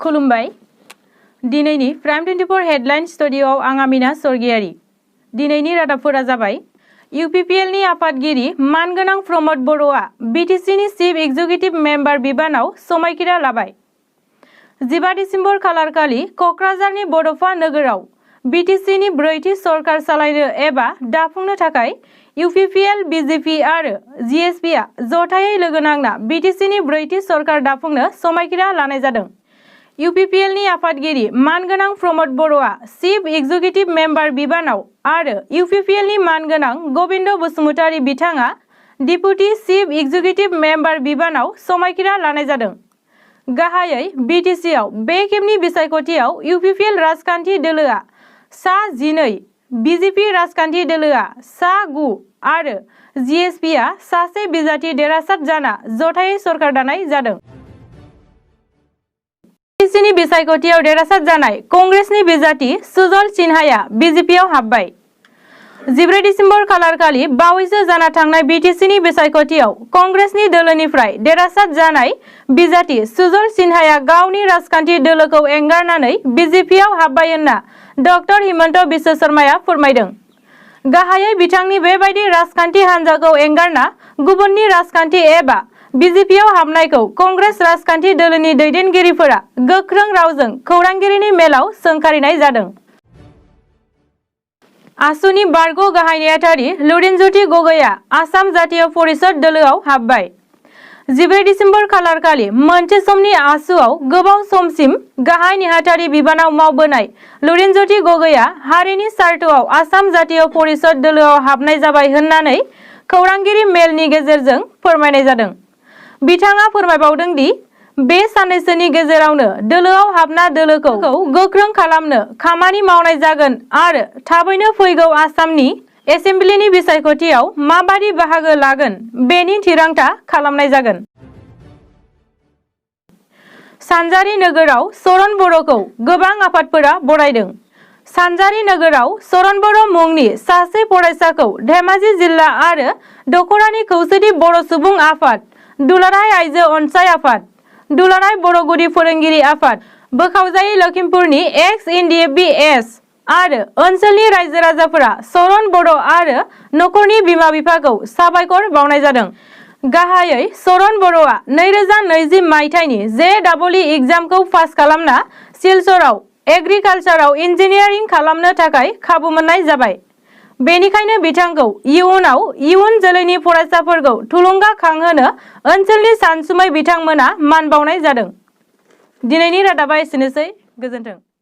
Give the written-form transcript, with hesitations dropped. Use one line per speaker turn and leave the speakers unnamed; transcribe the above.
खुलुमबाय। दिनैनि prime 24 headline स्टुडिय'आव आं आमिना सरगियारि। दिनैनि रादाबफोरा जाबाय इउपिपिएलनि आफादगिरि मानगोनां प्रमद बर'आ बिटिसिनि चिफ एक्जिकिउटिभ मेम्बार बिबानाव समायखिरा लाबाय। 15 डिसेम्बर खालारखालि क'क्राझारनि बड'फा नोगोराव बिटिसिनि ब्रैथि सरकार सालायनो एबा दाफुंनो थाखाय इउपिपिएल, बिजेपि आरो जिएसपिआ जथायै लोगो नांना बिटिसिनि ब्रैथि सरकार दाफुंनो समायखिरा लानाय जादों। इउपिपिएलनि आफादगिरि मानगोनां प्रमद बर'आ चिफ एक्जिकिउटिभ मेम्बार बिबानाव आरो इउपिपिएलनि मानगोनां गबिन्द बसुमतारी बिथाङा डिपुटि चिफ एक्जिकिउटिभ मेम्बार बिबानाव समायखिरा लानाय जादों। गाहायै बिटिसिआव बे खेबनि बिसायख'थियाव इउपिपिएल राजखान्थि दोलोआ सा 12, बिजेपि राजखान्थि दोलोआ सा 9 आरो जिएसपिआ सासे बिजाथि देरहासार जाना जथायै सरकार दानाय जादों। बिटिसिनि बिसायख'थियाव देरहासार जानाय कंग्रेसनि बिजाथि सुजल सिन्हाया बिजेपिआव हाबबाय। 14 डिसेम्बर खालारखालि बावैसो जाना थांनाय बिटिसिनि बिसायख'थियाव कंग्रेसनि दोलोनिफ्राय देरहासार जानाय बिजाथि सुजल सिन्हाया गावनि राजखान्थि दोलोखौ एंगारनानै बिजेपिआव हाबबाय होनना डक्टर हिमन्त बिश्व शर्माया फोरमायदों। गाहायै बिथांनि बेबायदि राजखान्थि हान्जाखौ एंगारना गुबुननि राजखान्थि एबा बिजेपिआव हाबनायखौ कंग्रेस राजखान्थि दोलोनि दैदेनगिरिफोरा गोख्रों रावजों खौरांगिरिनि मेलाव सोंखारिनाय जादों। आसुनि बारग' गाहाय नेहाथारि लुरिनज्योति गगयआ आसाम जातीय परिषद दोलोआव हाबबाय। 14 डिसेम्बर खालारखालि मोनसे समनि आसुआव गोबाव समसिम गाहाय नेहाथारि बिबानाव मावबोनाय लुरिनज्योति गगयआ हारिनि सार्थआव आसाम जातीय परिषद दोलोआव हाबनाय जाबाय होननानै खौरांगिरि मेलनि गेजेरजों फोरमायनाय जादों। बिथाङा फोरमायबावदों दि बे साननैसोनि गेजेरावनो दोलोआव हाबना दोलोखौ गोख्रों खालामनो खामानि मावनाय जागोन आरो थाबैनो फैगौ आसामनि एसेम्बलिनि बिसायख'थियाव माबादि बाहागो लागोन बेनि थिरांथा खालामनाय जागोन। सानजारि नोगोराव चरण बर'खौ गोबां आफादफोरा बरायदों। सानजारि नोगोराव चरण बर' मुंनि सासे फरायसाखौ धेमाजि जिल्ला आरो दख'रानि खौसेथि बर' सुबुं आफाद, दुलाराय आइजो अनसाय आफाद, दुलाराय बर' गुदि फोरोंगिरि आफाद, बोखावजायै लखिमपुरनि एक्स-एनडिएफबि-एस आरो ओनसोलनि रायजो राजाफोरा चरण बर' आरो नखरनि बिमा बिफाखौ साबायखर बावनाय जादों। गाहायै चरण बर'आ 2020 मायथाइनि JEE एग्जामखौ पास खालामना सिलचराव एग्रिकालचाराव इन्जिनियारिं खालामनो थाखाय खाबु मोननाय जाबाय। बेनिखायनो बिथांखौ इयुन जोलैनि फरायसाफोरखौ थुलुंगाखांहोनो ओनसोलनि सानसुमै बिथांमोना मान बावनाय जादों। दिनैनि रादाबा एसेनोसै। गोजोन्थों।